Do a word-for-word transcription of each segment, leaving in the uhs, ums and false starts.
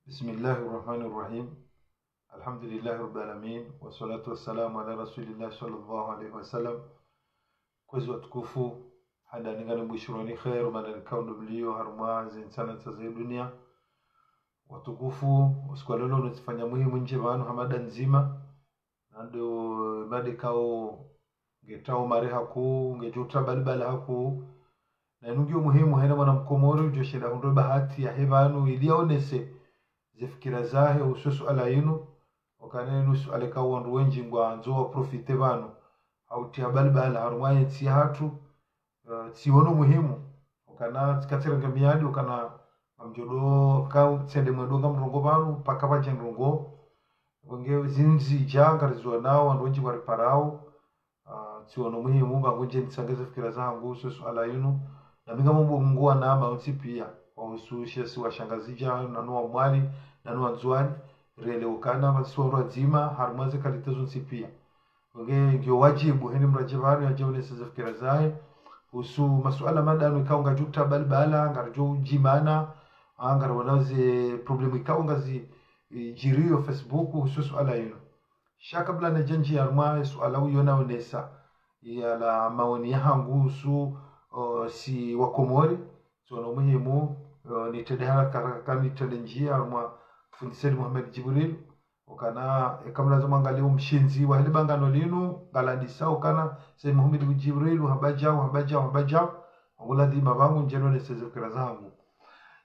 بسم الله الرحمن الرحيم. الحمد لله رب العالمين، والصلاة والسلام على رسول الله صلى الله عليه وسلم. Kwezi watukufu, handani ngambushuroni kheri, mana nikaundro mlio harumwa zintsana tsa ze dunia. Watukufu, usiku wa leo nitsifanya muhimu ndje pvanu ha mada ndzima. Na ndo mada ikao ngetrao mare hakuu, ngedjo utra balibala hakuu. Na inu ngiyo muhimu hena mwana mkomori udjo shinda hundre bahati yahe pvanu ili yaonese ze fikira zahe uhusu suala inu. Ukana inu suala ikao wandru wendji ngwandzo waprofite pvanu ha utria balibala harumwa ye ntsi yahatru. Eh, tsiono muhimu. Ukana tsika tsirenge miadi, ukana ngamdjo do, ka tsende mwendo ngamrongoo pvanu, mpaka pvadje ndrongoo. Wenge zindji dja ngariziwonao, wandru wendji wariparao. Ah, tsiono muhimu, ba ngundje nitsange ze fikira zahangu uhusu suala inu. Na mi ngamomba Mungu wa neema wontsi pia, wahusu shesi wa Shangazidja, nanu wa Mwali, nanu wa Ndzuani, rele ukana, ba si wandru wadzima, harumwa ze kalite zontsi pia. Nge, ngiyo wajibu, heni mradji pvanu yadje yaonese ze fikira zahe. Uhusu masuala madanu ikao ngadjo utra balibala, ngaridjo udjimana, ah, ngariwona ze problemu ikao ngazi, eh, djiriyo Facebook, uhusu suala inu. Sha kabla nidje ndjie harumwa ye suala uyo naonesa, yala maoni yahangu uhusu, o, si wa Komori, tsiono muhimu, o, nitrende haraka haraka nitrende ndjie harumwa fundi Said Mohamed Djibril, ukana, eka mlaza mwangalie umshindzi wahe le bangano linu, ngalandisa ukana, Said Mohamed Djibril, hamba djau, hamba djau, hamba djau, wangu ladhima pvangu ndje nonese ze fikira zahangu.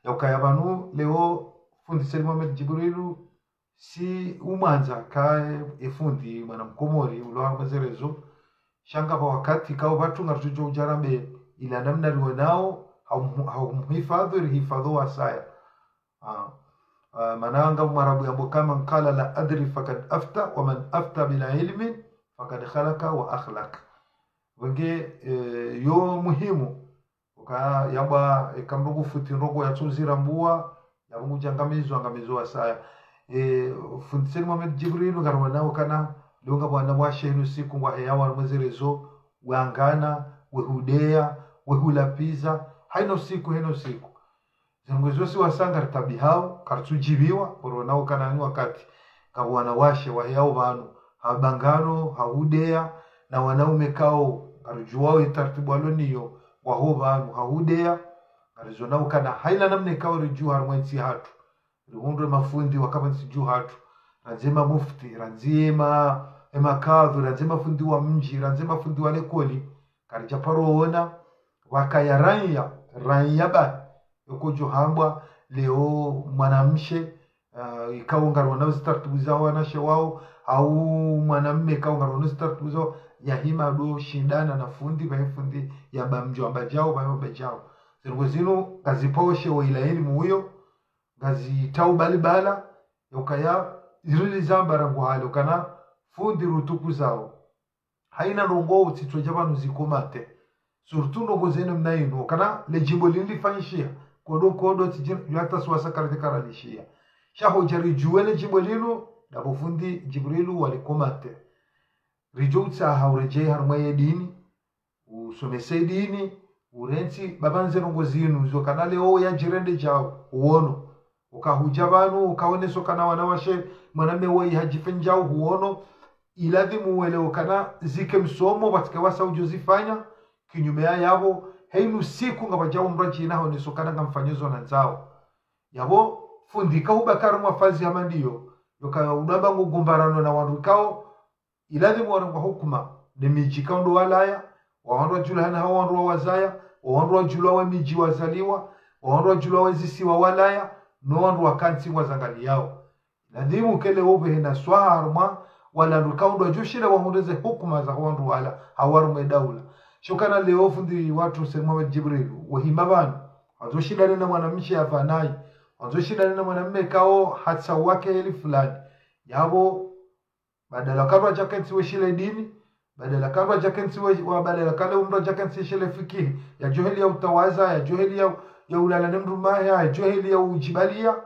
Ya ukaya pvanu, leo, fundi Said Mohamed Djibril, si umwandza kaye, ye fundi, mwana mkomori, ulo harumwa ze réseaux, sha ngapvo wakati ikao pvatru ngaridjo udja rambe, ila namna riwonao, ha um-, ha umhifadhwi, rihifadhwi wasaya. Ah. Ah, mana nga Mwarabu yamba ukana, من قال لا أدري فقد أفتى، ومن أفتى بلا علم فقد خلق وأخلق. Wenge, eh, yo muhimu, uka yamba, eh, kamrungu futi ndrongoo yatsuzira mbuwa, ya Mungu dja ngamizwa, ngamizwa wasaya. Eh, fundi Said Mohamed Djibril, ngariwonao ukana, leo ngapvo wanawashe henu siku ngwaheyao harumwa ze réseaux, wangana, wehudeya, wehulapviza, hayina usiku, hayina usiku. Ze ndrongoo zo si wasaya ngaritabihao, karitsudjibiwa, pvoro wonao ukana ni wakati. Ngapvo wanawashe waheyao pvanu, ha bangano, ha hudeya, na wanaume ikao, ngaridjuwao ye taratibu walo nayo, waho pvanu, ha hudeya, ngarizonao ukana, hayina namna ikao ridjuwa harumwa ye ntsi yahatru. Rihundre mafundi wakapvandzi dju hatru. Randzi ye mamufti, randzi ye ma, ye makadhi, randzi ye mafundi wa mdji, randzi ye mafundi wa likoli. Karidja paro wona, wakaya raiya, raiya ba. Yoko djo hambwa, leo mwanamshe, ah, ikao ngarona uzi taratibu za wanawashe wao, au mwanamme ikao ngarona uzi taratibu zao, yahima do shindana na fundi, ba ye fundi yamba mdjo amba djao, ba yamba djao. Ze ndrongoo zinu, kazipvoshe wa ila elimu uyo, ngazitrao balibala, yokaya, zirili zamba rangu hale, ukana fundi rutukuzao. Hayina ndrongoo utsitsodja pvanu zikomate. Surtout ndrongoo zinu mna inu, ukana le djimbo linu lifanyishiha, kodo kodo tsidjin, yata suwasa karate karalishiha. Sha ho dja ridjuwe le djimbo linu, ndapvo fundi Djibrilu walikomate. Ridjo utsaha uredjei harumwa ye dini, usomese dini, urantsi, ba pvandze ndrongoo zinu, zo ukana leo yadjirende djao, uwono. Uka hudja pvanu, ukaonesa ukana wanawashe, mwanamme woyi hadjifanya djao, uwono. Iladhimu welewe ukana zike msomo, pvatsike wasa udjo zifanya, kinyume ya yapvo, heyinu siku ngapvadjao mdru adjina haonesa ukana ngamfanyo zo nandzao. Yapvo, fundi kahuba karu mwafazi hama ndiyo, yoka udamba ngo gumbarano na wandru ikao, iladhimu warengwa hukuma, ne midji ikao ndo walaya, wa wandru wadjulihana ha wandru wawazaya, wa wandru wadjulwa we midji wazaliwa, wa wandru wadjulwa we zisiwa walaya, no wandru wakantsi wazangaliyao. Iladhimu kele wobe hena swaha harumwa, wala wandru ikao ndo wadjoshinda wahundre ze hukuma za wandru wala, ha harumwa ye daula. Sha ukana leo fundi watru Said Mohamed Djibrilu, wehima pvanu, wandzo shindane na mwanamshe ya pvanayi, wandzo shindane na mwanamme ikao hatsa wake heli fulani. Yapvo, badala kandru adjakentsi weshile dini, badala kandru adjakentsi we, wa badala kale umdru adjakentsi shile fikihi, ya djoheli ya utawaza, ya djoheli ya, ya ulala ne mdrumme, ya djoheli ya udjibaliya,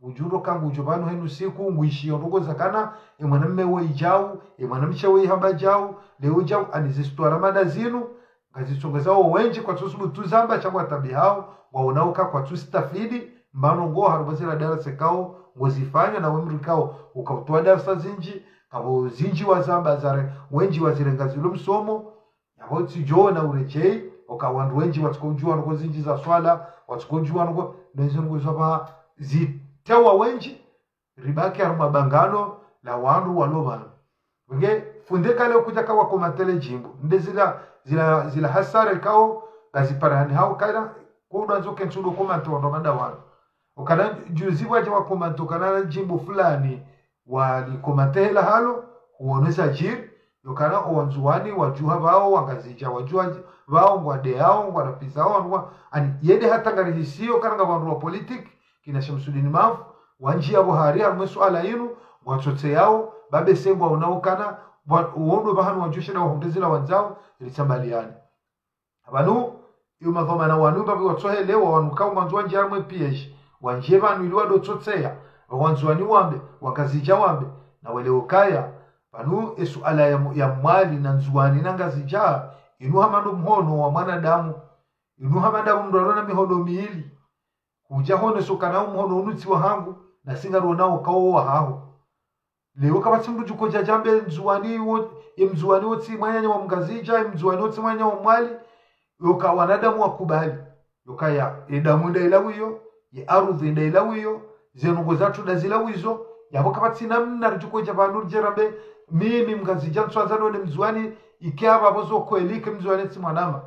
udjuro kangu udjo pvanu heyinu siku, ngwishiyo ndrongoo za ukana, ye mwanamme woyi djao, ye mwanamshe woyi hamba djao, leo djao, ani zisitwara mada zinu, ngazitsongezao wendji kwatsusubutu zamba sha ngwatabihao, ngwaonao uka kwatsustafidi, mbano ngo harumwa zila darasa ikao ngozifanya na wemri ikao ukautowa darasa zinji, kapvo zinji wazamba zare, wenji wazirenga zilo msomo. Yapvo tsidjona uredjei, uka wandru wenji watsikoudjuwa ndrongoo zinji za swala, watsikoudjuwa ndrongoo, nezo ndrongoo zaba zitewa wenji, ribaki harumwa bangano la wandru walo pvanu. Nge fundi kale ukudja kawa komantere djimbo. Nde zila, zila, zila hasara ikao, ngaziparihani hao kala, kudwa ndzo kentsu ndo komante wandru mada wanu. Ukana juzi wadja wa komante ukana djimbo fulani, wali komante hela halo, huonesa djiri, yokana owandzuwani wadjuha pvao, wangazidja wadjuha pvao, ngwadeyao, ngwarapvizao, ngwa, ani, yende hata ngarihisiyo, kana nga wandru wa politiki, kina Shamsudini Mavu, wandjiya pvo hari harumwa suala inu, ngwatsotseyao, babe sengwa unao kana, wa-, wondo pvahanu wadjushe na wahundre zila wandzao, litsambaliyane. Pvanu, iyo madhwamana wanu, babe watsohelewa wanu, kao ngwandzo wandjiya harumwa piège, wandjiye pvanu ili wado tsotseya, wandzuwani wambe, wangazidja wambe, na welewe ukaya, pvanu, esuala ya, mu-, ya Mwali, na Ndzuwani, na Ngazidja, inu hama ndo mhono wa mwanadamu, inu hama ndapvo mndru alona mihono mili, hudja honeso kana omhono unu tsi wahangu, na si ngarionao ukao wahaho. Leo kapvatsi mndru djukodja djambe Ndzuwani wo, ye Mndzuwani wo tsi mwananya wa Mngazidja, ye Mndzuwani wo tsi mwananya wa Mwali, yoka wanadamu wakubali. Yoka ya, ye damu nda ilawiyo, ye arudhi nda ilawiyo, ze ndrongoo zatru nda zilawizo, yapvo kapvatsi namna ridjukodja pvanu ridje rambe, mimi Mngazidja ntswandza none Mndzuwani, ike apvapvo zo kweli, ike Mndzuwani tsi mwanama.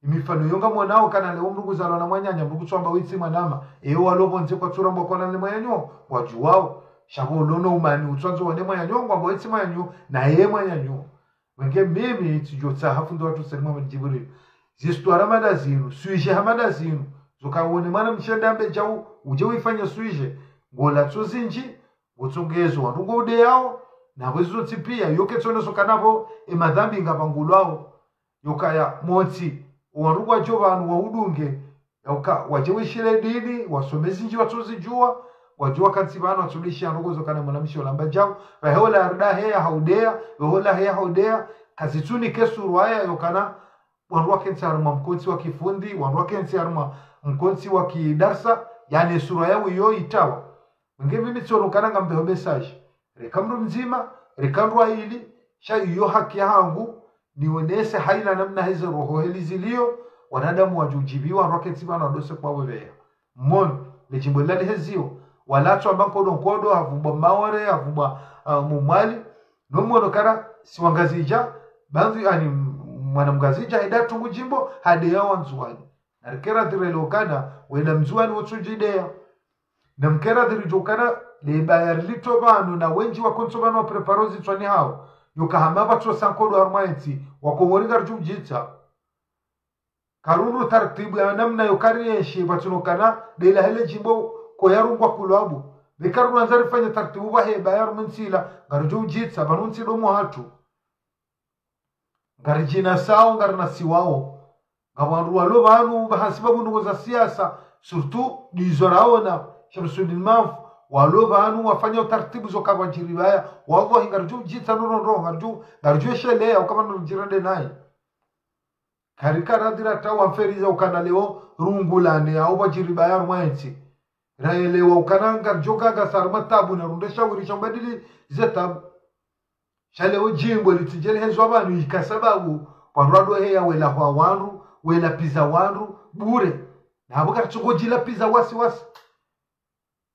Imifano iyo ngamonao kana leo mndru kuzalwa na mwananya, mndru kutswamba wetsi mwanama. Eyo walo pvondze kwatsurambwa kwana ne mwananyo, wadjuwao. Sha pvo ulono umani utswandzo wane mwananyo, ngwamba wetsi mwananyo, na ye mwananyo. Wenge mimi tsidjotsaha fundi watru Said Mohamed Djibril. Zistwara mada zinu, sujet ha mada zinu. Zoka wone mwana mshe ndambe djau, udje wifanye sujet. Ngolatso zinji, ngotsongezo wandru ngoudeyao, na pvo ezo zontsi pia, yoke tsoneso kana pvo, emadhambi ngapvangulwao. Yokaya, motsi, owandru ngwadjo pvanu waudunge, yoka, wadje wishile dini, wasome zinji watsozidjuwa, wadjuwa kantsi pvanu watsodishiya ndrongoo zokana mwanamshe olamba djau, pvahe ola arida heya haudeya, pvahe ola heya haudeya, kazitsunike surwaya, yokana, wandru wakentsi harumwa mkontsi wa kifundi, wandru wakentsi harumwa mkontsi wa kidarsa, yani surwaya wiyo itawa. Nge mimi tsoro kana ngambeho message. Reka mndru mdzima, reka ndrwa ili, sha iyo haki yahangu, nionese haina namna heze roho heli ziliyo, wanadamu wadjudjibiwa, rwaketsi pvanu wadose kwapvo pveya. Mono, le djimbo lila liheziyo, wala tswamba nkodo nkodo, havumbwa Maore, havumbwa, ah, Mumwali, no mono kana, si Wangazidja, bandhu, ani, mwana Mngazidja, heda tungu djimbo, hadeya Wandzuwani. Narikera dhirele ukana, wenda Mndzuwani wotsudjideya. Na mkera dhiridjo ukana, leba yarilitso pvanu na wenji wakontso pvanu wapreparo zitswani hawo. Yoka hama pvatsosa nkodo harumwa entsi, wakomori ngaridjo udjitsa. Karuru tartibu ya namna yoka rienshi pvatsunokana, dela hele djimbo koyarungwa kulwabu. Be karuru andza rifanye tartibu pvahe ba yarumwa entsi ila, ngaridjo udjitsa, pvanu ntsi ndo mwahatru. Ngaridjinasao, ngarinasiwao. Ngapvo wandru walo pvanu, pvahasibabu ndrongoo za siasa, surtout, ndizo raona, Shamsudin Mavu, walo pvanu, wafanya utartibu zo kapvadjiri pvaya, wallahi ngaridjo udjitsa nono ndro, ngaridjo, ngaridjo esheleya, ukapva ndro djirende naye. Karika radhira ta wamferiza ukana leo, rungulane, au pvadjiri pvaya harumwa entsi. Raelewa ukana ngaridjo kanga sa harumwa tabu na runde shawiri sha mbadili ze tabu. Sha leo djimbo litsidje lihezwa pvanu ika sababu, pvandru wadwe heya wela hwa wandru, wela piza wandru, bure. Na hapvo karitsungo djila piza wasi wasi.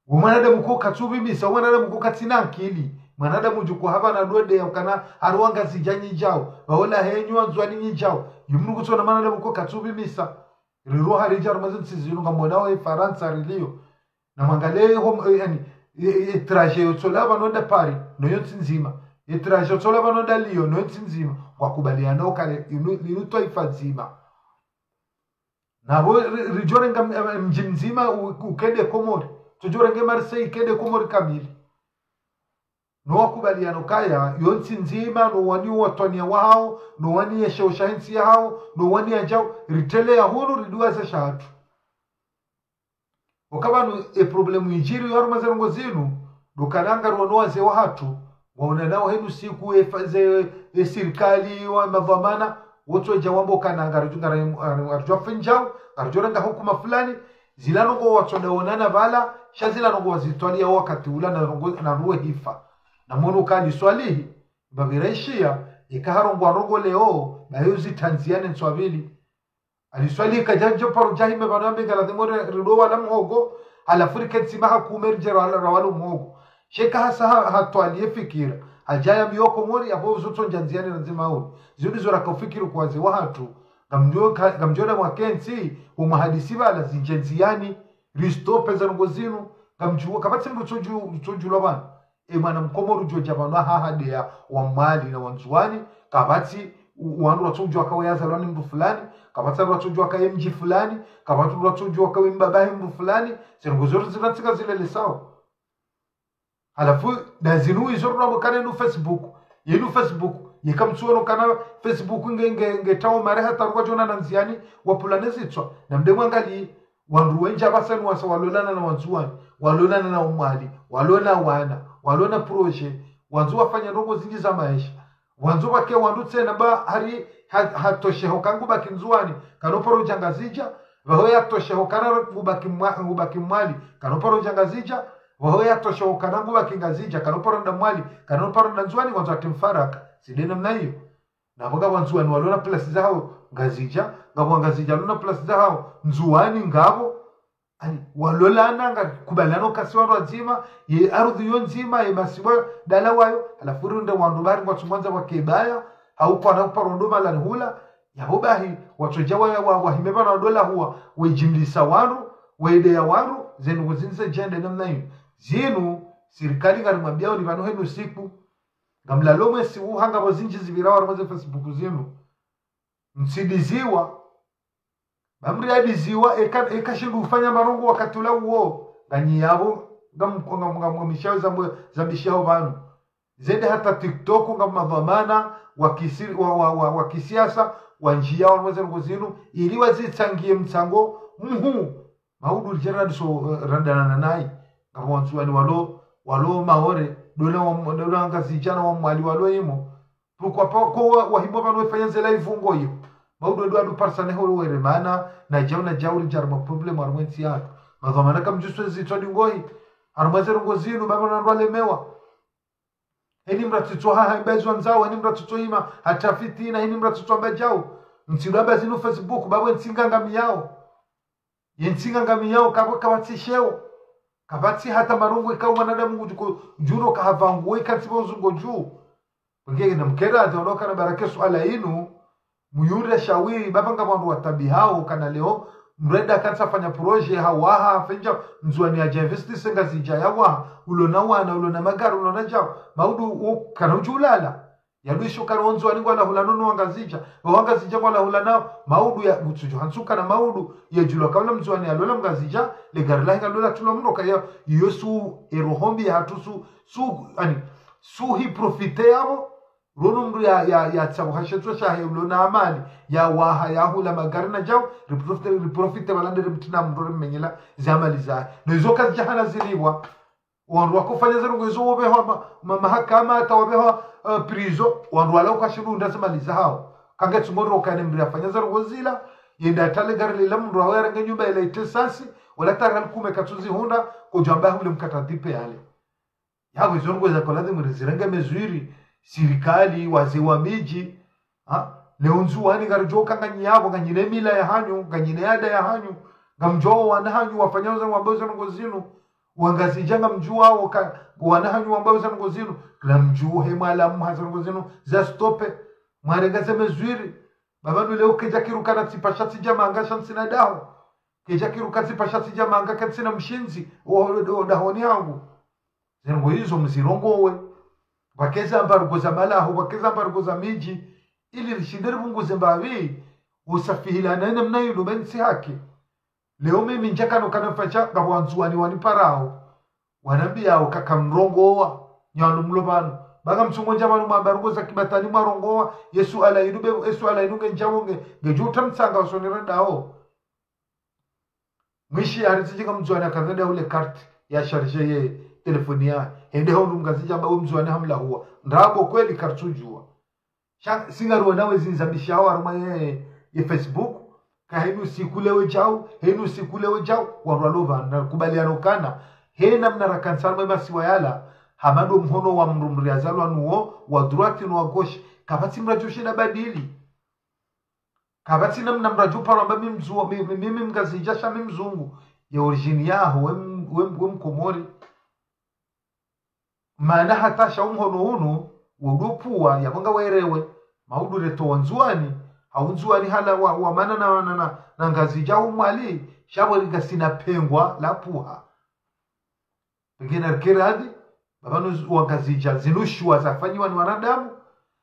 Wo mwanadamu ko katsupvimisa, wo mwanadamu ko katsina ankili. Mwanadamu djuko hapva na dwede ya ukana, hari Wangazidja nyidjao, pvaola henyu Wandzuwani nyidjao. Yumnu kutsona mwanadamu ko katsupvimisa. Riro haridja harumwa zintsi zinu ngamonao e Farantsa riliyo. Na mwangalie ho, eh, yani, e, e, e trajet yotsola pvanu nda Paris, noyo ntsi ndzima. E trajet yotsola pvanu nda Lyon, noyo ntsi ndzima. Ngwakubaliana ukale, inu, inu twaifa ndzima. Na pvo ri-, ridjorenga m-, m-, mdji mdzima u-, ukende Komori. Tsodjorenge Marseille ikende Komori kamili. No wakubaliana ukaya, yo ntsi ndzima, no wani watwaniya wahawo, no wani yesheo sha entsi yahawo, no wani yadjao, ritele ya hunu, riduwaze sha hatru. Oka pvanu, e problème idjiri yo harumwa ze ndrongoo zinu, ndo ukana ngarono wazee wahatru, waonanao henu siku e fa-, ze, e sirikali wa madhwamana, wotsodja wambo ukana ngaridjo, ngari-, ngari-, ngaridjo afinjao, ngaridjo renga hukuma fulani, Zila ndrongoo watsondaonana pvala, sha zila ndrongoo wazitwaliya wakati ula na ndrongoo na ruwe hifa. Na mwono uka Ali Swalihi, mbapvi raishiya, eka harongoa ndrongoo leo, bayo zitanziyane ntswa pvili. Ali Swalihi kadjadjo paro djahime pvanu yambe ngaladhimu ri-, rido wala muhogo, halafu rikentsi maha kume ridje rawala, rawala muhogo. Sha eka hasa ha-, hatwaliye fikira. Hadjaya miyo Komori, yapvo uzotsondja ndziyani na ndzima ulu. Zinu zo raka ufikiri kwa wazee wahatru. Ngamdjo ka-, ngamdjo na mwakentsi, umahadisi pvala zindje ndziyani. Ristope za ndrongoo zinu. Ngamdjuwa, kapvatsi mndru tsodju-, tsodjulwa pvanu. E mwana mkomori udjodja pvanu haha ndeya wa Mwali na wa Ndzuwani, kapvatsi u-, wandru watsodjua kawe yazalwa ni mndru fulani, kapvatsi wandru watsodjua kawe mdji fulani, kapvatsi wandru watsodjua kawe mbabahe mndru fulani, ze ndrongoo zo zina tsika zilele sawa. Halafu, nda zinu izo rwambo kana inu Facebook, yinu Facebook, yeka mtsuono kana Facebook nge, nge, nge tawo mare hata rwadjona na ndziyani, wapvulane zitswa, na mde mwangaliye, wandru wendji apvasa ni wasa walolana na Wandzuwani, walolana na Wamwali, walona wana, walona projet, wandzo wafanya ndrongoo zindji za maesha. Wandzo wake wandru tsena ba hari ha-, hatosheho ka ngubaki Ndzuwani, kanoparo dja Ngazidja, pvaho yatosheho kana ngubaki Mwa-, ngubaki Mwali, kanoparo dja Ngazidja, pvaho yatosheho kana ngubaki Ngazidja, kanoparo nda Mwali, kanoparo nda Ndzuwani, wandzo wati mfaraka. Tsi nde namna iyo. Napvo ngapvo Wandzuwani walona place zahawo Ngazidja, ngapvo Wangazidja walona place zahawo Ndzuwani ngapvo. Ani, walolana ngakubalano kasi wandru wadzima, ye ardhwi yo ndzima, ye masiwa dala wayo, halafu ri nde wandru bari ngwatsumwandza wakebaya, hau kwana uparo ndo malani hula, yapvo bahi, watsodja wa, wa, wahime pvanu wadola huwa, wejimlisa wandru, wedeya wandru, zenu kuzindze djende namna inu. Zinu, sirikali ngarimwambiao ni pvanu henu siku, ngamlalo mwesi uhanga pvo zindji zipvira harumwa ze Facebook zinu. Mtsidiziwa. Bamri adiziwa, eka, eka shindru ufanya marongo wakati ula uwo. Nganyi yapvo, ngam, ngam, ngam, ngam, mishawo zambo, zambishawo pvanu. Zende hata TikTok, ngam madhwamana, wa kisi-, wa, wa, wa, wa kisiasa, wa ndjiya, wa mweze ndrongoo zinu, ili wazitsangiye mtsango, muhu. Maudu ridjera diso, eh, randanana nayi. Ngapvo Wandzuwani walo, walo Maore, dona wa, dona Ngazidja na wa Mwali walo imo. Pourquoi pas, ko wa, wahimo pvanu wefanya ndzela ivungo iyo. Maudu edu adu parsane holo were mana, na djau na djau ridjara ma problème harumwa entsi yatru. Madhwamana kamdjuswe zitswa dingohi. Harumwa ze ndrongoo zinu, baba na ndrwa lemewa. Heni mratsutso ha, ha, imba izo ndzao, heni mratsutso hima, hata fitina, heni mratsutso amba djau. Mtsidu amba zinu Facebook, babo entsi ngangamiyao. Ye ntsi ngangamiyao kapvo kapvatsi sheo. Kapvatsi hata marongo ikao mwanadamu ngudjuko djuro kahavangu we ikantsi pvo uzungo dju. Wenge na mkera ati wanoka na barake suala inu. Muyure shawiri baba ngapvo wandru watabihao kana leo. Mreda kantsa fanya projet hawaha fendja Ndzuwani yadja investise Ngazidja yawaha. Ulona wana, ulona magari, ulona djao. Maudu u, kana udjulala. Yalwisho kari Wandzuwani ngwala hula no Wangazidja, Wangazidja ngwala hula nao, maudu ya, utsudjo hantsuka na maudu, yadjulwa kaula Mndzuwani yalola Mngazidja, le gari lahe ngalola tulwa mroka ya, iyo su, eroho mbi yahatru su, su, ani, su hi profite yapvo, rono mndru ya, ya, ya tsabu hashetswa shahe ulona amali, yawaha, yahula magari na djao, riprofite, riprofite pvala nde rimtrina mndru rimmenyela, ze amali zahe. No izo kazidja hana zilipvwa, wandru wakofanya ze ndrongoo izo wopvehwa ma, ma, mahakama hata wopvehwa, eh, prison, wandru wala ukashindru unda ze mali zahao. Kange tsungo ro kane mndru yafanya ze ndrongoo zila, yende yatale gari lila mndru hawe yarenge nyumba ila ite sasi, wala tara likume katsuzihundra, kodjwamba hule mkata dipe yale. Yapvo izo ndrongoo za kola dhimuri zirenge mezwiri, sirikali, wazee wa midji, ha? Leo Ndzuwani ngaridjo ka nganyi yapvo, nganyi ne mila yahanyu, nganyi ne ada yahanyu, ngamdjuao wana hanyu wafanya uza wamba uza ndrongoo zinu, Wangazidja ngamdjuao ka, wana hanyu wamba uza ndrongoo zinu, ngamdjuo he mwala muha ze ndrongoo zinu, za stope, mwarenga ze mezwiri, baba nu leo kedja kiruka na tsipa sha tsidja manga sha ntsina daho, kedja kiruka tsipa sha tsidja manga ka ntsina mshindzi, o, o, o dahoni hangu. Ze ndrongoo izo mzirongowe. Pvwakeza mbarugo za malaho, pvwakeza mbarugo za midji, ili rishinde ripvunguze mbapvi, usafihilana ina mna yinu mentsi haki. Leo mimi ndjakano kana mfasha ngapvo Wandzuwani waniparao. Wanambiyao kaka mrongowa, nyanu mlo pvanu. Banga mtsungo ndja pvanu mwa mbarugo za kibatani mwarongowa, ye suala inu be, ye suala inu ngendjao nge, ngedjo utamtsanga usoni rendao. Mwishi haritsi djinga Mndzuwani yakandza nde hule carte ya charge ye telefoni ya. Hende hondru Mngazidja amba we Mndzuwani hamlahuwa. Ndrabo kweli karitsudjuwa. Sha, si ngaruona we zindza mbishao harumwa ye, ye Facebook. Ka henu siku lewe djau, henu siku lewe djau, wandru walo pvanu, na kubaliano kana, hena mna rakansa mwe masiwa yala, hama ndo mhono wa mdru mdru yazalwa nuwo, wa droite no wa gauche, kapvatsi mdru yadjoshinda badili. Kapvatsi namna mdru yadjoparo amba mi mzu-, mi, mi, mi, mi mngazidja sha mi mzungu, ye origine yaho, we m-, we m-, we mkomori. Mana hata sha umhono unu, wudopvuwa, yapvo ngawerewe, maudu reto wa Ndzuwani, hau Ndzuwani hala wa, wa mana na, na, na, na Ngazidja umwali, sha pvo ringasina pengwa, lapvuha. Pengine rikeradhi, pvapvanu z-, wa Ngazidja, zinu shuwa zafanyiwa ni wanadamu,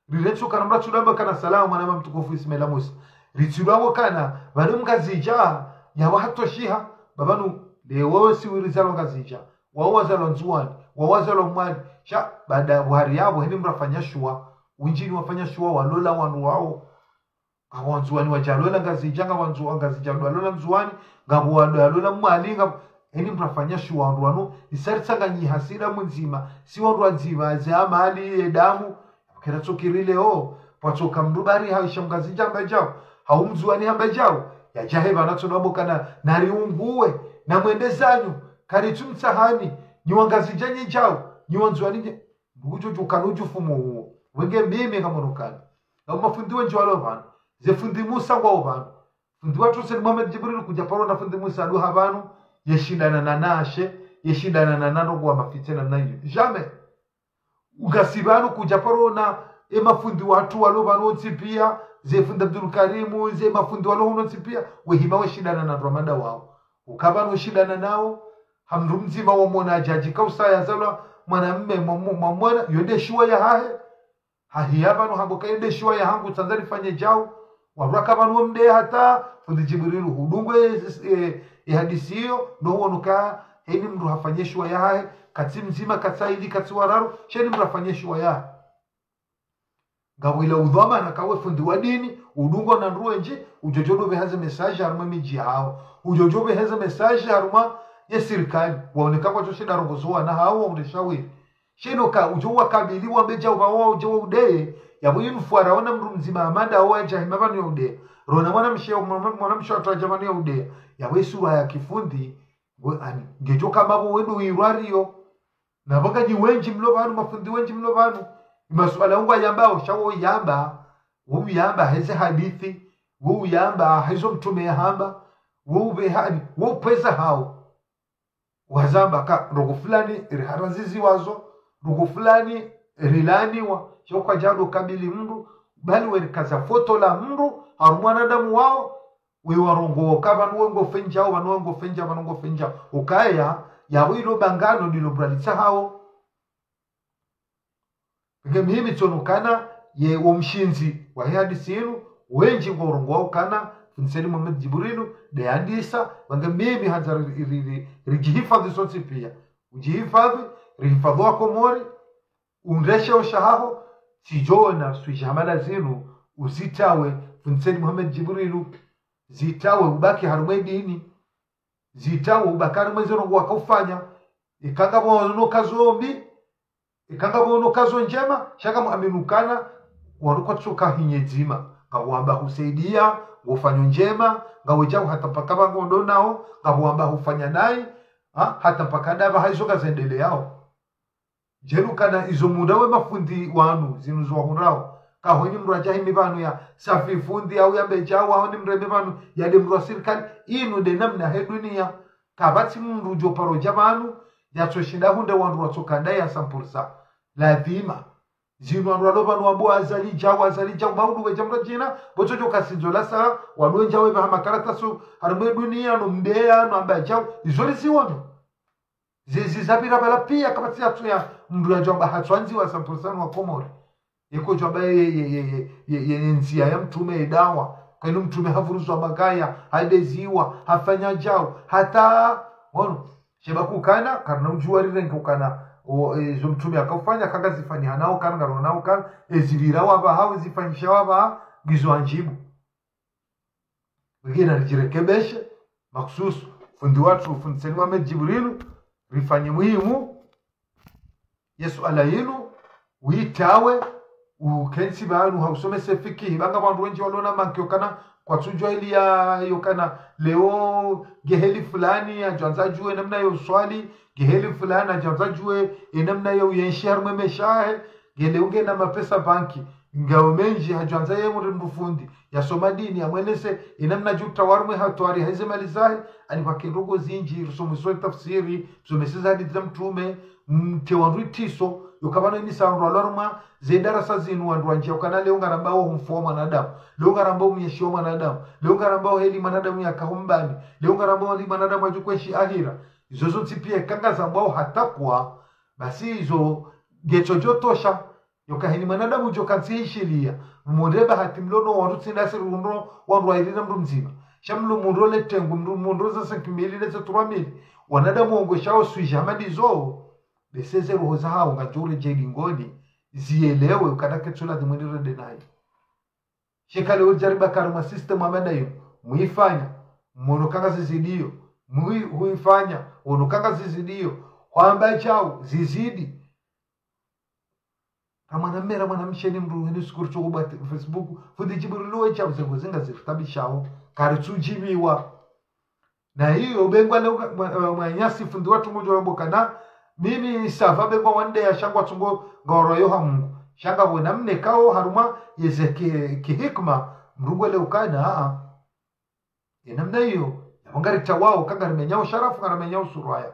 riretso kana mratsu damba kana salama mwana mtukufu Ismaila Musa. Ritsilwawo kana, pvanu Mngazidja, yawa hatoshiha, pvapvanu, lewo si wirizalwa Ngazidja. Wawo wazalwa Ndzuwani, wawo wazalwa Mwali, sha baada buhari yapvo heni mrafanya shuwa, windjini wafanya shuwa walola wanu wawo. Ngapvo Wandzuwani wadjalola Ngazidja, ngapvo Wandzu-, Ngazidja wadjalola Ndzuwani, ngapvo wadjalola Mwali, ngapvo, heni mrafanya shuwa wandru wanu, isa ritsanganyiha si damu ndzima, si wandru wadzima, ze amali, ye damu, kera tsokiri leo, pvwatsoka mdru bari haisha Mngazidja hamba djau, hau Mndzuwani hamba djau, yadjahe pvanu tsono wambokana, nariunguwe, na mwende zanyu, karitsu mtsahani, nyi Wangazidja nyi djau, nyi Wandzuwani nyi, ndugu djodjo kana udjufumo uwo. Wenge mimi kamonokana. Na mafundi wendji walo pvanu. Ze fundi Musa ngwawo pvanu. Fundi watru Said Mohamed Djibril kudja paro na fundi Musa aduha pvanu, yeshindana na nashe, yeshindana na nano kwa mafitse namna iyo. Jamais. Ugasi pvanu kudja paro na e mafundi watru walo pvanu wontsi pia, ze fundi Abdul Karimu, ze mafundi walo hunu wontsi pia, wehima weshindana na Ramada wawo. Uka pvanu weshindana nawo, ha mdru mdzima wamwona adjadji kausa yazalwa, mwanamme, mwa-, mwa-, mwana, yo nde shuwa yahahe, hahiya pvanu hamboka yo nde shuwa yahangu tsandza rifanye djau. Warwaka pvanu wamde hata, fundi Djibrilu hudungwe, eh, eh, hadisi iyo, no huonoka, heni mdru hafanye shuwa yahahe, katsi mdzima, katsi aili, katsi wararu, sheni mdru hafanye shuwa yahahe. Ngapvo ila udhwamana kawe fundi wa dini, udungwa na ndru wendji, udjodjo dopveheze message harumwa midji hawo. Udjodjo pveheze message harumwa ye sirikali, waoneka kwatsoshinda rongozo wana hawo, waunde shawiri. Sheno ka udjo wakabili wambe djau pvao udje waudeye, yapvo yinu fwara wona mdru mdzima Amada wawo yadja hima pvanu yaudeye. Rona mwanamshe, mwana-, mwanamshe watru yadja pvanu yaudeye. Yapvo isura ya kifundi, ngo-, ani, ngedjo kama pvo wendo wirwariyo. Na pvanga nyi wendji mlo pvanu, mafundi wendji mlo pvanu. Imasuala ungwa yambao, sha wo yamba, wo yamba heze hadisi, wo yamba hezo mtrume yahamba, wo ubeha-, ani, wo upveza hawo. Wazamba ka ndrongoo fulani riharaziziwazo, ndrongoo fulani rilaniwa, sha kwadjado kabili mdru, bali werikaza foto la mdru, harumwa wanadamu wawo, wewarongoka pvanu wengofendjao, pvanu wengofendjao, pvanu wengofendjao. Ukaya, yapvo ilo bangano ndilo mdru alitsahao. Nge mimi tsono kana ye wo mshindzi wahe hadisi inu, wendji ngwarongoao kana, fundi Said Mohamed Djibrilu, nde yandisa, nge mimi handza ri-, ri-, ri-, ridjihifadhwi sontsi pia. Udjihifadhwi, rihifadhwi wa Komori, undreshe oshahaho, tsidjona swijahamala zinu, uzitawe, fundi Said Mohamed Djibrilu, zitawe ubaki harumwa ye dini, zitawe ubaki harumwa ze ndrongoo wakaufanya, ikanga pvo wono kazo mbi, ikanga pvo wono kazo ndjema, sha ngamwaminio kana, wanu kwatsoka hinye dzima. Ngapvo wamba husaidia, ngofanyo ndjema, ngawe djau hata mpaka pvangu ndo nao, ngapvo wamba hufanya nayi, ha, hata mpaka ndapva haizo kazendeleao. Djenu kana izo munda we mafundi wanu, zinu zo wahundrao. Kahoni mdru yadja himi pvanu ya safi fundi, au yambe djau, hahoni mdru yambe pvanu, yade mdru wa sirikali, inu nde namna he dunia. Kapvatsi mdru djo paro dja pvanu, yatsoshinda hundre wandru watsoka ndaye ya cent pour cent. Ladhima. Zinu wandru walo pvanu wambo Azali djau, Azali djau, maudu we dja mdru djina, pvo tsodjo kasindzo lasa, wandru wendji we pvaha makaratasi, harumwa ye dunia, no mbeya, no amba djau, izo riziwono. Ze, ze zapvira pvala pia kapvatsi yatsu ya mdru yadjo amba hatswandziwa cent pour cent wa Komori. Yeko djo amba ye, ye, ye ndzia ya mtrume ye dawa. Kainu mtrume havuruzwa magaya, hadeziwa, hafanya djau. Hata, wono, sheba kukana, karina udjuwa rirenge ukana, o, e, zo mtrume yakaufanya, kanga zifanyiha nao kana, ngaronao kana, e, zipvira wapvaha, zifanyisha wapvaha, ngizo andjibu. Ngena ridjirekebeshe, makhususu, fundi watru, fundi Said Mohamed Djibrilu, rifanye muhimu, ye suala yinu, uyitawe, ukentsi pvanu, hausomese fikihi, pvanga wandru wendji walona manki okana, Kwatsudjuwa ili ya, yokana leo, nge heli fulani, hadjwandza djuwe namna yo uswali, nge heli fulani, hadjwandza djuwe, e namna yo uyenshi harumwa e maesha yahe, nge leo ngena mapesa banki, ngayo mendji, hadjwandza ye mdru mdru fundi, yasoma dini, yamwenese, e namna djuu tawarumwe hatwari, haize mali zahe, ani kwake ndrongoo zindji, rusomeswe tafsiri, rusomeswe ze hadisi za mtrume, mtse wandru itriso, yokapvana inisa wandru walorumwa, ze darasa zinu wandru wandjia ukana leo ngarambao umfu wa mwanadamu, leo ngarambao umyeshi wa mwanadamu, leo ngarambao heli mwanadamu yaka humbani, leo ngarambao heli mwanadamu hadjokweshi ahira. Izo zontsi pia kanga zambwao hata kwa, basi izo ngetso djotosha, yoka heni mwanadamu djoka ntsi ishilia, mumundre bahati mlo no wandru tsi ndasi rundo wandru waili na mdru mdzima. Sha mlo mundro le tengu, mlo mundro za cinq mille, le za trois mille, wanadamu wongoshao swi dja hama ndizo, bese ze roho zahao ngandjo uredjei dingoni, zielewe ukana ketsu ladhimu ni rende nayi. Sheka leo djariba karuma système hama ndayo, muifanya, mwono kanga zizidio, mui-, huifanya, wono kanga zizidio, hwamba shao, zizidi. Kamwana mera mwana mshe ni mdru heni sukuru tso kubwa te-, Facebook, fundi Djibrilu we shao, ze ndrongoo zinga ziritabishao, karitsudjibiwa. Na iyo, bengwa leo ka-, mwa-, mwa-, mwananyasi fundi watru ngudjo wambo kana, mimi sava bengwa wande ya sha ngwatsungo ngoro yo ha Mungu. Sha ngapvo namna ikao harumwa yeze ki-, kihikma, mdru ngwele ukana, a, a. Ye namna iyo, yapvo ngaritawao, ka ngarimenyao sharafu, ngarimenyao surwaya.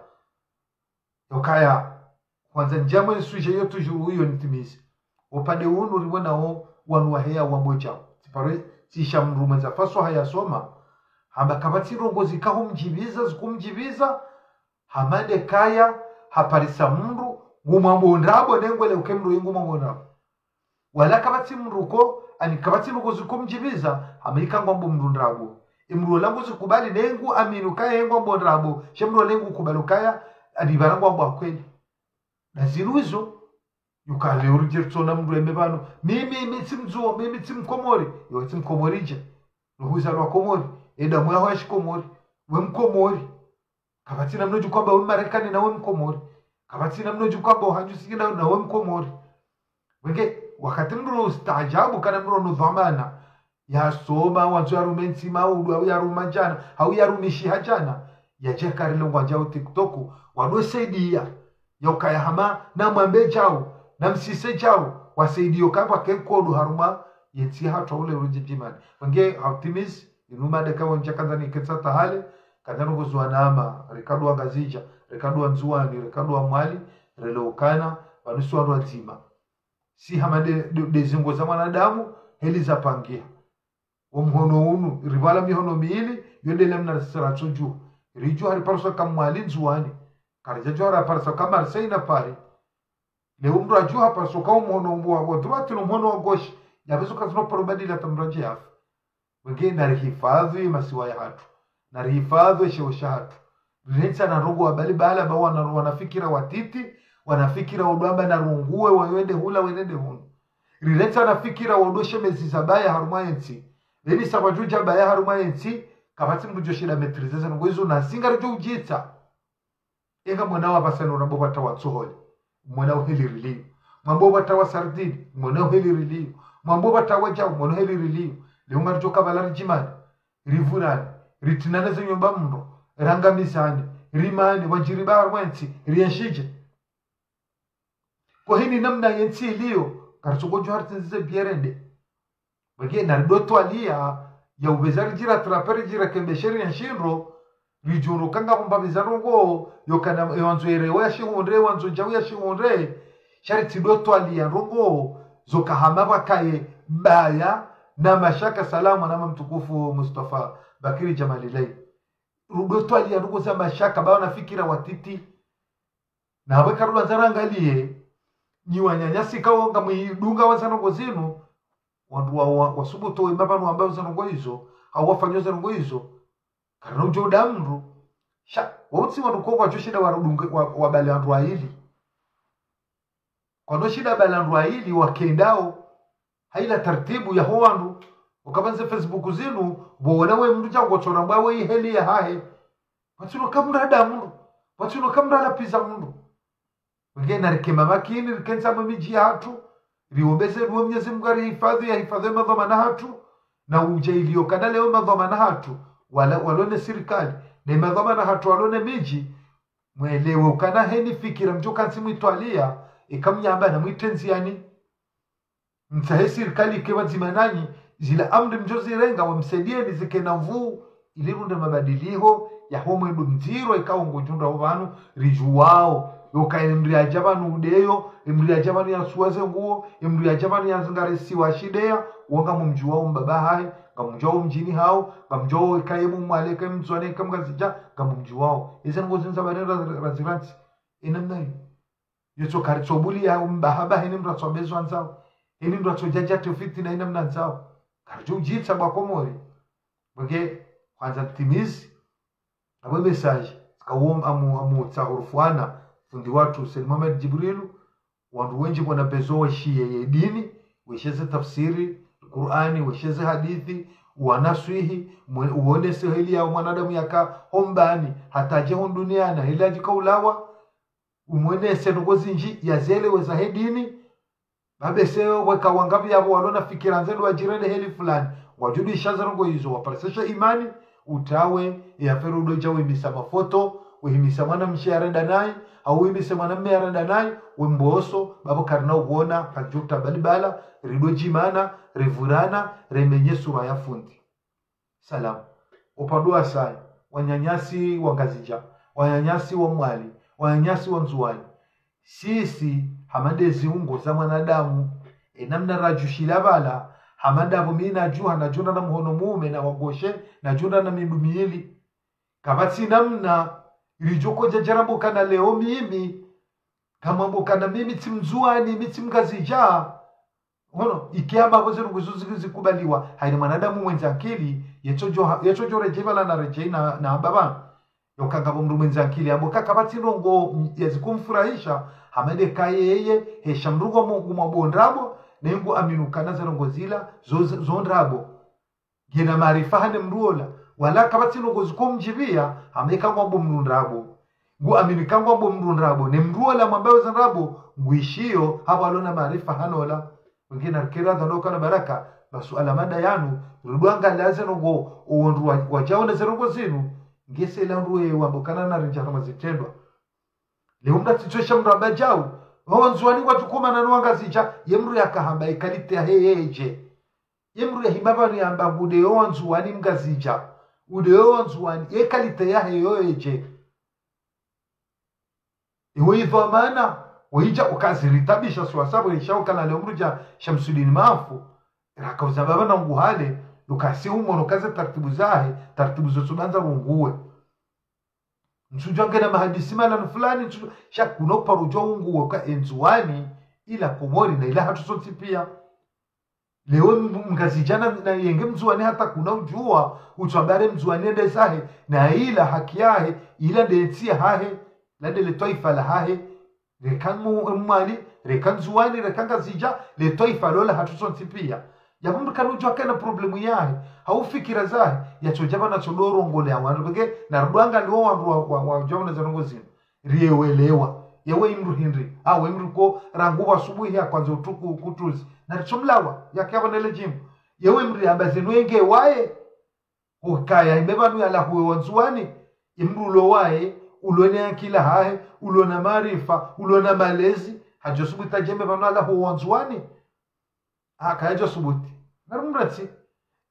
Yokaya, hwandza ndjamwe nswije yo tujuru uyo nitimize. Upande unu riwonao wanu waheya wambo shao. Tsipare, tsisha mdru mwendza faswaha yasoma. Hamba kapvatsi ndrongoo zikao mdjibiza, zikumdjibiza. Hama nde kaya, haparisa mdru, ngumwambo ndrabo, nengwele uke mdru yi ngumwambo ndrabo. Wala kapvatsi mdru ko, ani kapvatsi ndrongoo zikumdjibiza, hama ika ngwambo mdru ndrabo. E mdru ola nguzikubali nengu amini ukaya ye ngwambo ndrabo, she mdru ola ngukubali ukaya, ani pvara ngwambo kweli. Na zinu izo, yukale uridjeri tsona mdru eme pvanu. Mimi, mi tsi mdzuo, mimi tsi mkomori. Yo tsi mkomori dje. Ruhuza lwa Komori. E damu yaho ya shikomori. We mkomori. Kapvatsi namna udjo kwamba we Marekani na we Mkomori. Kapvatsi namna udjo kwamba uhadju siki na, na we Mkomori. Wenge, wakati mdru ustaajabu kana mdru ono dhwamana. Yasoma, wandzo yarume ntsima, udu, au yarume djana, au yarumishiha djana. Yadje karile ngwadjao TikTok, wado saidia. Yaukaya hama, na mwambe djao, na msise djao, wasaidio kapvwa ke nkodo harumwa, yentsi hatru ule rudjidjimani. Wenge, hautimizi, inu mada ka wendja kandza niketsa tahale, kandza nukuzuwa nama, rikadwa Ngazidja, rikadwa Ndzuwani, rikadwa Mwali, releukana, pvanu si wandru wadzima. Si hama nde, nde, nde zingo za mwanadamu, heli zapangiha. Wo mhono unu, ripvala mihono miili, yo nde lemna risira tsodjuha. Ridjuha riparisa ka Mwali Ndzuwani. Karidjadjuha raparisa ka Marseille na Paris. Leo mdru adjuha parisa ka wo mhono wa, wa droite no mhono wa gauche. Yapvezo kazino paro badila hata mdru adje yafa. Wenge narihifadhwi masiwa yahatru. Narihifadhwi esheo shahatru. Rirentsa na ndrongoo wabali bala ba wana, wanafikira watiti, wanafikira wodwamba na runguwe, wayende hula, wenende hunu. Rirentsa na fikira wodoshe mezi za baya harumwa yentsi. Leni sababu dja baya harumwa yentsi, kapvatsi mdru djoshinda maîtriser ze ndrongoo izo na singa ridjo udjitsa. Enga mwana wa pvasani unambo pvata wa tsohole. Mwana uheli rilio. Mwambo pvata wa sardine, mwana uheli rilio. Mwambo pvata wa djau, mwana uheli rilio. Leo ngaridjo kapvala ridjimani. Rivurani. Ritrinane ze nyumba mdro. Rangamizani. Rimani. Wadjiri ba harumwa yentsi. Rienshidje. Ko hini namna yentsi ilio. Karitsokodjo haritsindzize bierende. Wenge naridotwaliya, ya upveza ridjira traperi djira kembesheri ya nshindro, ridjuru kanga pvumba pveza ndrongoo, yokana, e wandzo ere wa ya shihundre, wandzo djau ya shihundre, sha ritsidotwaliya ndrongoo, zoka hama pvakaye, baya, na mashaka salama na mtukufu Mustafa Bakiri Jamalilayi. Rudotwaliya ndrongoo za mashaka, ba wanafikira watiti, na hapvo eka rulwandza rangaliye, nyi wananyasi kawo ngamwidunga wa ze ndrongoo zinu, wandru wa, wa, wasubutu wemba pvanu wamba ze ndrongoo izo, au wafanya ze ndrongoo izo, karina udjo uda mdru. Sha, wautsi wandru ko kwadjoshinda warudunge, wa, wabale wandru waili. Kwanoshinda bale wandru waili wakendao, haina tartibu yaho wandru, ukapvandze Facebook zinu, pvo wona we mdru dja ngotsorambwa we iheli yahahe. Pvatsino kamrada mdru, pvatsino kamrada pviza mdru. Wenge narikema makini, rikentsa mwe midji yahatru, riombeze dua Mwenyezi Mungu arihifadhwi, yahifadhwi madhwamana hatru, Na udja iliyo kana leo madhwamana hatru, wala, walo ne sirikali, ne madhwamana hatru walo ne midji, mwelewe ukana heni fikira mdjo kantsi mwitwaliya, eka mnyamba na mwitrendziyani. Mtsahe sirikali ike pvadzima nanyi, zila amri mdjo zirenga, wamsaidiyeni zike na nvuu, ili runde mabadiliho, ya ho mwendo mdziro, eka wo ngodjo undra ho pvanu, ridjuwao. Yoka emdru yadja pvanu udeyo, emdru yadja pvanu yasuwa ze nguo, emdru yadja pvanu yazingare siwa shideya, wo ngamumdjuwao mbaba hahe, ngamumdjuwao mdjini hawo, ngamumdjuwao eka ye mmwali, eka ye mndzuwani, eka mngazidja, ngamumdjuwao. Eze ndrongo zinu za pvanu ra-, ra-, razirantsi. Enamna iyo. Yetso karitsobuliya umbahaba heni mdru atsombe zo andzao. Heni mdru atsodjadja te fitina ina mna andzao. Karidjo udjitsa bo Wakomori. Bwenge, hwandza mtimizi. Apvo message. Tsika uwo amu, amu tsahurufuana. Fundi watru Said Mohamed Djibrilu. Wandru wendji kwana besoin weshiye ye dini. Weshiye ze tafsiri Kur'ani. Weshiye ze hadithi. Wanaswihi. Mwe-, uonese heli ya mwanadamu yaka hombani. Hata adje hunu duniani. Heli yadjika ulawa. Umwenese ndrongo zindji yazelewe za he dini. Babese weka wangapvi yapvo walo na fikira ndzendo wadjirende heli fulani. Wadjudisha ze ndrongo izo, wapariseshe imani, utawe, ye affaire udo dja wemisa mafoto, wehimisa mwanamshe yarenda nayi, hau wehimisa mwanamme yarenda nayi, wemboso, bapvo karina uona, kadjuta balibala, rido djimana, revurana, remenye sura ya fundi. Salam. Upande wa saya, wananyasi wa Ngazidja, wananyasi wa Mwali, wananyasi wa Ndzuwani. Sisi, hama nde ziungo za mwanadamu, enamna radjushila pvala, hama ndapvo mi nadjuha, nadjundra na mhono mume na wa gauche, nadjundra na mindru mili. Kapvatsi namna, ridjo kodja djarambo kana leo mimi, kamwambo kana mimi tsi Mndzuwani, mi tsi Mngazidja. Hono, ikiamba apvo ze ndrongo izo zi-, zikubaliwa, hayina mwanadamu mwendza ankili, yetsodjo ha-, yetsodjo redjei pvala na redjei na, na hamba pvanu. Yoka ngapvo mndru mwendza ankili, ambo ka kapvatsi ndrongo, mm, yazikumfurahisha, hama nde ka yeye, hesha mndru ngwa mo-, ngumwambo ndrabo, ne ngu amini ukana ze ndrongo zila, zo, zo, zo ndrabo. Ngena maarifa hane mndru ola, wala kapvatsi ndrongo zikumdjipviya, hama eka ngwambo mndru ndrabo. Ngu amini ka ngwambo mndru ndrabo, ne mndru ola mwambayo za ndrabo, ngwishiyo, hapvo alo na maarifa hane ola. Wengine arkera dhano kana baraka, masuala mada yanu, rudwanga laze ndrongo, owandru wa, wadjao na ze ndrongo zinu, ngese la ndru ye wambo kana na rindja hama zitrendwa. Leo mndru atsitswesha mndru amba djau, owandzuwani wadjukumana no wangazidja, ye mndru yakahamba ye qualité yahe yedje. Ye mndru yahima pvanu yamba ngu udeyo wandzuwani mngazidja. Udeyo wandzuwani, ye qualité yahe yo yedje. Iwe idhwamana, wahidja ukaziritabisha swasabo, isha ukana leo mndru dja Shamsudini Mafu. Rakauza baba na ngu hale, ukasi umono kaze taratibu zahe, taratibu zo tsubandza unguwe. Ntsudjua ngena mahadisi malanu fulani, ntsudjua, sha kuna uparo djua unguwe ka endzuwani, ila Komori na ila hatru sontsi piya. Leo m-, mngazidja na, na yenge mndzuwani hata kuna udjua, utswambare mndzuwani ende zahe, na ila haki yahe, ila nde ntsi yahahe, la nde le twaifa lahahe, reka mu-, Mwali, reka Ndzuwani, reka Ngazidja, le twaifa lo la hatru sontsi piya. Yapvo mndru kana udjua kana problemu yahe, hau fikira zahe, yatsodja pvanu tsodo rongole ya wandru, pveke, na rudwanga liwo wandru wa, wa, wadjua na ze ndrongo zinu. Riyewelewa. Yewe imndru hindri. Awe imndru ko rangu wa subuhi ya kwandza utruku kutruzi. Na ritsomlawa. Yake yapvo nele djimbo. Yewe imndru yamba zinu yenge waye. Ukaya ime pvanu yalahuwe wandzuwani. Imndru ulo waye. Ulo ne akili hahe. Ulo na maarifa. Ulo na malezi. Hadjo subuti yadje ime pvanu yalahuwe wandzuwani. Aka yadjo subuti. Nari mndru atsi.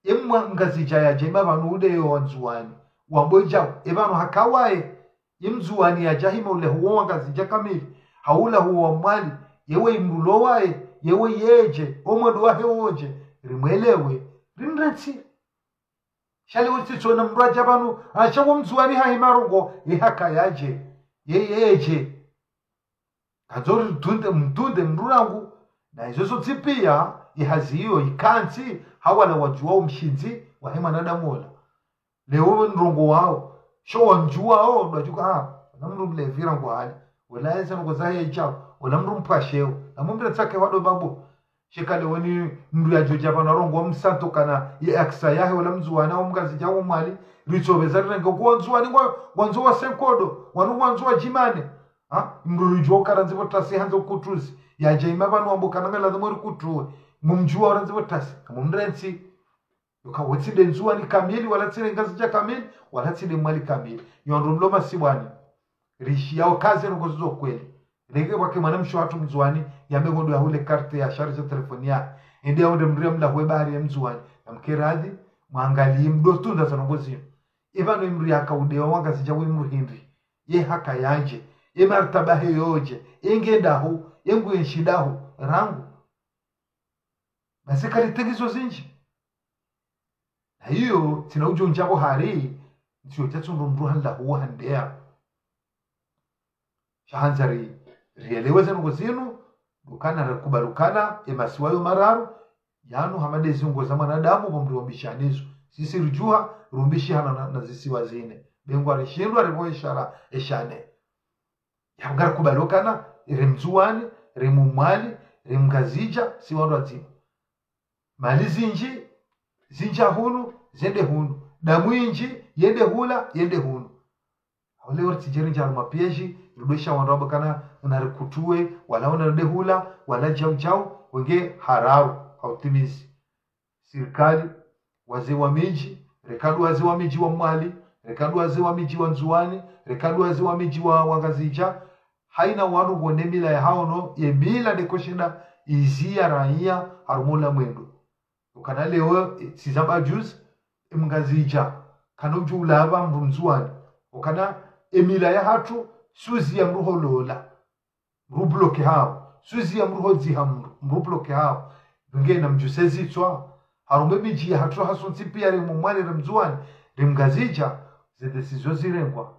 Ye mwa Ngazidja yadje ime pvanu udeyo wandzuwani. Wambo idjau. E pvanu haka waye. Ye mndzuwani yadja hime ulahuwa wangazidja kamili. Hau ulahuwa Mwali. Yewe imndru ulo waye. Yewe yedje. Omwendo wahe wodje. Rimwelewe. Rimrantsi. Sha leo tsitsona mndru yadja pvanu. Asha wo mndzuwani hahima rongo. Ye haka yadje. Ye yedje. Kandzo ritunde, mtunde mndru rangu. Na izo zontsi piya, ihazi iyo, ikantsi, hawala wadjua umshindzi, wahe mwanadamu ola. Leo we ndrongo wao. Sho wandjuwao, ndo wadjuka, ah, na mndru mlevi rangu hali. Wala yesa ndrongo zahe yadjao, wala mndru mpvasheo. Na mndru tsake wado babo. Sheka leo ni mndru yadjo dja pvanu rongo msanto kana ye aksa yahe, wala mndzuwani, wala mngazidja, wala Mwali. Ritsopveza rirenge kwa wandzuwani, ngwa, ngwandzo wa senkodo, wanu ngwandzo wa djimane. Ha? Mndru ridjuwa ukana ndzipvo tasi handza ukutruzi. Yadja ime pvanu wambo kana ngalazimu rikutruwe. Mumdjuwa ura ndzipvo tasi. Kamumrantsi. Yoka wo tsi nde Ndzuwani kamili, wala tsi nde Ngazidja kamili, wala tsi nde Mwali kamili. Nyi wandru mlo masipvwani, rishiyao kaze ndrongoo zo kweli. Reke pvwake mwanamshe hatru Mndzuwani, yambe ngondo yahule carte ya charge téléphone ya. Ende yaonde mdru ya mlahuwe bahari ya Mndzuwani. Namke radhi, mwangaliye mdo tunda za ndrongoo zinu. Epvanu emdru yaka udewa Wangazidja we mdru hindri. Ye haka yadje, ye martaba he yodje, ye nge ndahu, ye ngu enshi ndahu, rangu. Basi kalitengizo zindji. Na iyo, tsina udjo ndjapvo hari, ntsiyo djatsu ndo mdru hanlahuwa handeya. Sha handza ri, rielewe ze ndrongoo zinu, ndo ukana rikubali ukana, emasiwa yo mararu, yanu hama nde ziungo za mwanadamu, pvo mdru wambishanizo. Sisi ridjuha, rumbishihana na, na zisiwa zine. Be ngwarishindwa, ripvo eshara, eshane. Ya ngarikubali ukana, ri Mndzuwani, ri Mmwali, ri Mngazidja, si wandru wadzima. Mali zindji, zindja hunu, zende hunu. Damu indji, yende hula, yende hunu. Ole ori tsidjeri ndjaro mapiège, rudwesha wandru wamba ukana unarikutuwe, wala unarudehula, wala djau djau, wenge hararu, hautimizi. Sirikali, wazee wa midji, reka ndo wazee wa midji wa Mwali, reka ndo wazee wa midji wa Ndzuwani, reka ndo wazee wa midji wa, wa Ngazidja, haina wandru ngwone mila yahao no, ye mila ndeko shinda iziya raiya harumwa ula mwendo. Ukana leo, eh, tsi zamba juzi, e Mngazidja, kana udjo ulapva mdru Mndzuwani. Ukana emila yahatru, suzi ya mdru holola. Mdru bloke haho. Suzi ya mdru hodziha mdru, mdru bloke haho. Nge namdjuse zitswa. Harumwa emidji yahatru hasontsi piya ri Mmwali ri Mndzuwani, ri Mngazidja, ze décision zirengwa.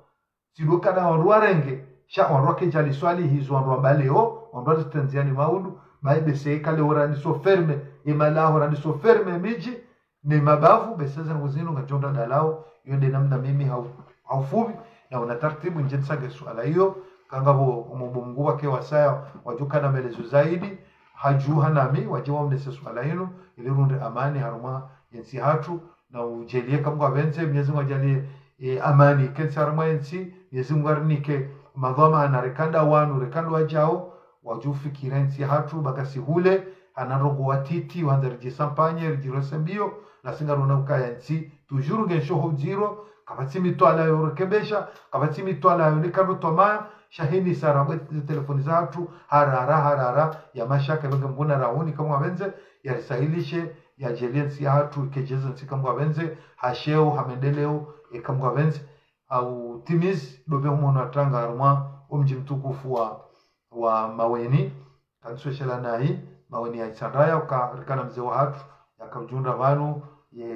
Tsi ndo ukana wandru warenge, sha wandru wakedja liswali hizo wandru wamba leo, wandru waritrendziani maundu, bayi bese eka leo randiso ferme, emalaho randiso ferme midji, ne mabavu, bese ze ndrongoo zinu ngadjo ndra dalao, iyo nde namna mimi hau, haufupvi, na una tartibu ndje nitsange suala iyo, kangapvo omombo Mngu wake wasaya, wadjo ukana maelezo zaidi, hadjuha nami, wadje waonese suala inu, ili rundre amani harumwa yentsi hatru, na udjaliye eka Mngu apvendze, Mnyezi Mngu adjaliye, e, amani, ikentsi harumwa yentsi, Mnyezi Mngu arinike madhwamana, reka ndo wanu, reka ndo wadjao, wadjufikira yentsi hatru, baka si hule, hana ndrongoo watiti, wandza ridjisampanye, ridjirese mbiyo, nasi ngarona ukaya ntsi, toujours nge nshoho dziro, kapvatsi mitwalaa yo rekebesha, kapvatsi mitwalaa yo nika ndo twamaya, sha hini sara bwe ze telefoni zahatru, harara, harara, ya mashaka, baka Mngu narahuni eka Mngu apvendze, yarisahilishe, yadjaliye ntsi yahatru, ikedjeze ntsi eka Mngu apvendze, ha sheo, ha maendeleo, eka Mngu apvendze, hautimizi, ndo be humwono watranga harumwa, omdji mtukufu wa, wa Maweni, kanisweshelea nayi, Maweni ya Itsandraya, uka rikana mze wahatru, yaka udjundra pvanu, ye,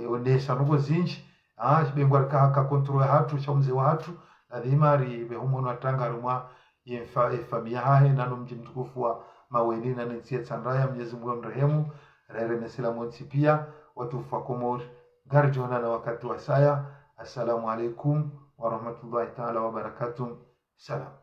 onesa ndrongoo zindji, ah, shibengwa rika haka contrôle yahatru, sha omze wahatru, lazima ribe humwono watranga harumwa, ye mfa, ye famiyi yahahe, nano mdji mtukufu wa Maweni, nane ntsi ya Itsandraya, Mnyezi Mngu amrehemu, rere ne silamu wontsi piya, watukufu wa Komori, ngaridjo onana wakati wasaya. Assalamu alaikum wa rahmatullahi taala wa barakatuh. Salam.